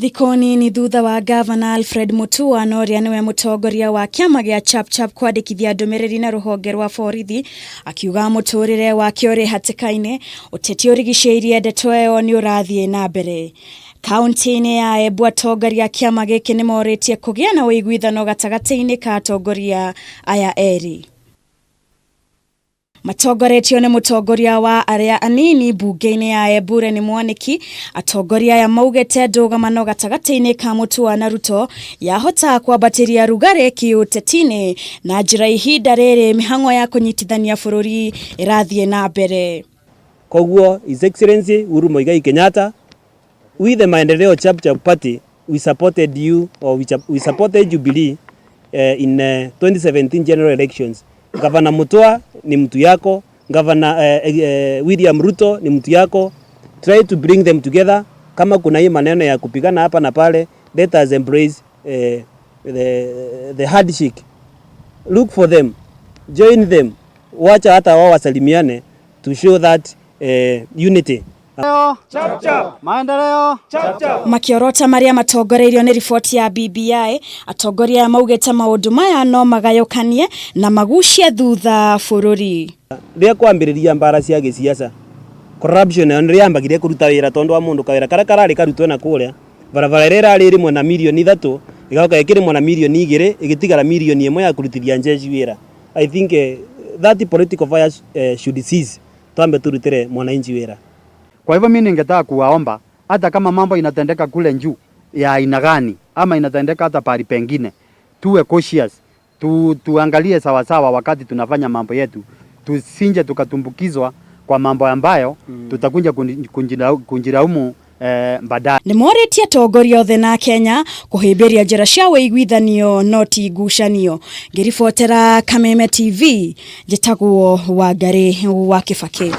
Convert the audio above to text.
Thikũ nini thutha wa Gavana Alfred Mutua na ũrĩa nĩwe mũtongoria wa kĩama gĩa Chapchap kwandĩkithia ndũmĩrĩri na rũhonge rwa borithi akiuga mũtũrĩre wake ũrĩ hatĩka-inĩ, ũteti ũrigicĩirie ndeto ĩyo nĩ ũrathiĩ na mbere. Kaunti-inĩ ya Embu atongoria a kĩama gĩkĩ nĩ morĩtie kũgĩa na ũiguithano gatagatĩ-inĩ ka atongoria aya erĩ. Matongoretio nĩ mũtongoria wa arĩa anini mbunge-inĩ ya Embu Lenny Mwaniki, atongoria aya maugĩte ndũgamano gatagatĩ-inĩ ka Mutua na Ruto yahota kwambatĩria rugarĩ kĩũteti-inĩ na njĩra ihinda rĩrĩ mĩhang'o ya kũnyitithania bũrũri ĩrathiĩ na mbere. Koguo His Excellency Uhuru Muigai Kenyatta, we the Maendeleo Chapchap Party, we supported you or we supported Jubilee in 2017 general elections. Governor Mutua ni mtu yako, Governor William Ruto ni mtu yako. Try to bring them together. Kama kuna hii maneno ya kupigana hapa na pale, let us embrace the handshake. Look for them, join them, wacha hata wao wasalimiane to show that unity. Maendeleo. Makiorota maria matongoreirio nĩ riboti ya BBI, atongoria aya maugĩte maũndũ maya no magayũkanie na magucie thutha bũrũri. Rĩrĩa kwambĩrĩria mbara cia gĩciaca, corruption nayo nĩrĩo yambagirie kũruta wĩra, tondũ wa mũndũ kawĩra karĩa kararĩ karutwo na kũrĩa barabara ĩrĩa ĩrarĩ ĩrĩmwo na mirioni 3, ĩgoka ĩkĩrĩmwo na mirioni 2, ĩgĩtigara mirioni 1 ya kũrutithia njeshi wĩra. I think that political fire should cease, twambe turutire mwananchi wĩra. Kwa hivyo mimi ningetaka kuwaomba, hata kama mambo inatendeka kule juu ya aina gani ama inatendeka hata pahali pengine, tuwe cautious, tuangalie sawasawa wakati tunafanya mambo yetu, tusinje tukatumbukizwa kwa mambo ambayo tutakuja kujilaumu baadaye. Nĩ morĩtie atongoria othe na Kenya kũhĩmbĩria njĩra cia ũiguithanio no ti ngucanio. Ngĩribotera Kameme TV, njĩtagwo Wangari wa Kĩbakĩ.